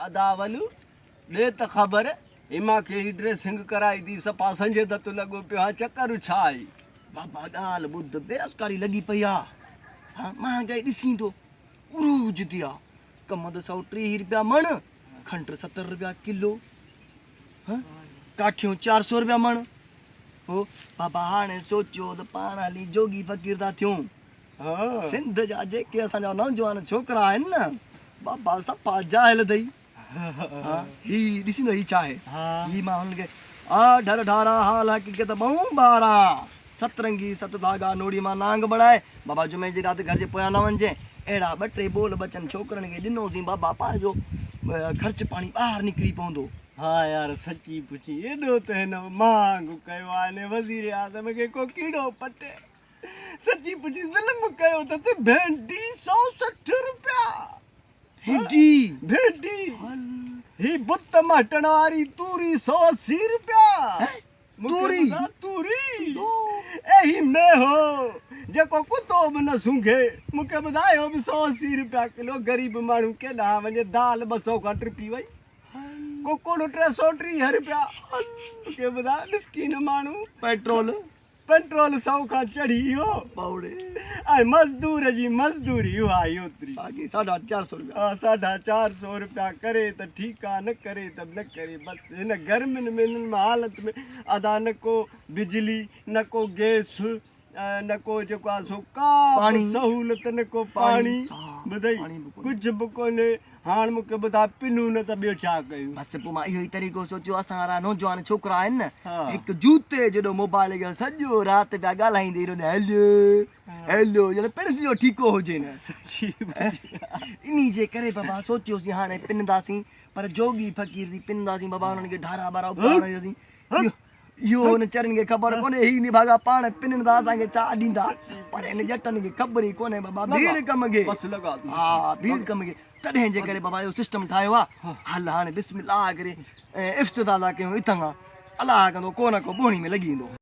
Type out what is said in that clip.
ادا ولو ڏي ته خبر هي مان کي هي ڊريسنگ ڪرائي ٿي صفا سنجي دت لڳو پيو آهيان چڪر ڇا آهي. بابا ڳالهه ٻڌ بيروزگاري لڳي پئي آ ها مهانگائي ڏسين ٿو عروج تي آ ڪمند 130 رپيا مڻ کنڊ 70 رپيا ڪلو ها ڪاٺيون 400 رپيا مڻ هو بابا هاڻي سوچيو ته پاڻ هلي جوڳي فقير ٿا ٿيون سنڌ جا جيڪي اسان جا نوجوان ڇوڪرا آهن نه بابا صفا جاهل اٿئي. ها هي ڏسين ٿو هي ڇا آهي؟ هي مان هنن کي آ ڍر ڍارا حال حقيقت ٻئون ٻارا ست رنگي ست ڌاڳا نوڙي مان نانگ بڻائي بابا جمعي جي رات گهر جي پويان نه وڃجين اهڙا ٻه ٽي ٻول ٻچن ڇوڪرن کي ڏنوسين بابا پنهنجو خرچ پاڻي ٻاهر نڪري پوندو. ها يار سچي پڇين ايڏو ته هن مهانگ ڪيو آهي هن وزيراعظم کي ڪو ڪيڙو پٽي. سچي پڇي ظلم ڪيو اٿس ڀينڊي 160 روپيا ڀينڊي ڀينڊي هي بت مهٽڻ واري توري 180 روپيا توري توري اي هي ميهو جيڪو ڪتو به نه سونگهي مونکي ٻڌايو به 180 روپيا ڪلو غريب ماڻهو ڪيڏانهن وڃي دال 200 کان ٽپي وئي ڪڪڙ 330 روپيا مونکي ٻڌاء مسڪين ماڻهو پيٽرول پيٽرول سئو کان چڙهي ويو پوڙي ۽ مزدور جي مزدوري اها ئي اوتري ساڳي ساڍا چار سو رپيا ها ساڍا چار سو رپيا ڪري ته ٺيڪ آ نه ڪري ته نه ڪري بس هن گرمين ۾ هنن حالت ۾ ادا نه ڪو بجلي نه ڪو گيس نه ڪو جيڪو آ سو ڪا به سهولت نه ڪو پاڻي ٻڌئي ڪجهه به ڪونهي هاڻ مون کي ٻڌاء پنهون نه ته ٻيو ڇا ڪيون. بس پوء مان اهو ئي طريقو سوچيو اسان وارا نوجوان ڇوڪرا آهن نه هڪ جوتي جيڏو موبائل کي سڄو رات پيا ڳالهائيندي رهن هيلو هيلو ڄڻ پڻس جو ٺيڪو هجي نه انهي جي ڪري بابا سوچيوسين هاڻي پننداسين پر جوڳي فقير ٿي پننداسين بابا انهن کي ڍارا ٻارا اپار هڻنداسين اهو هن چرين کي خبر ڪونهي هي نڀاڳا پاڻ پنن ٿا اسان کي ڇا ڏيندا پر هن ڄٽن کي خبر ئي ڪونهي بابا ڀيڙ ڪم کي ها ڀيڙ ڪم کي تڏهن جي ڪري بابا اهو سسٽم ٺاهيو آ هل هاڻي بسم الله ڪري افتتاح ٿا ڪيون اتان کان الله ڪندو ڪو نه ڪو ٻوهڻي ۾ لڳي ويندو.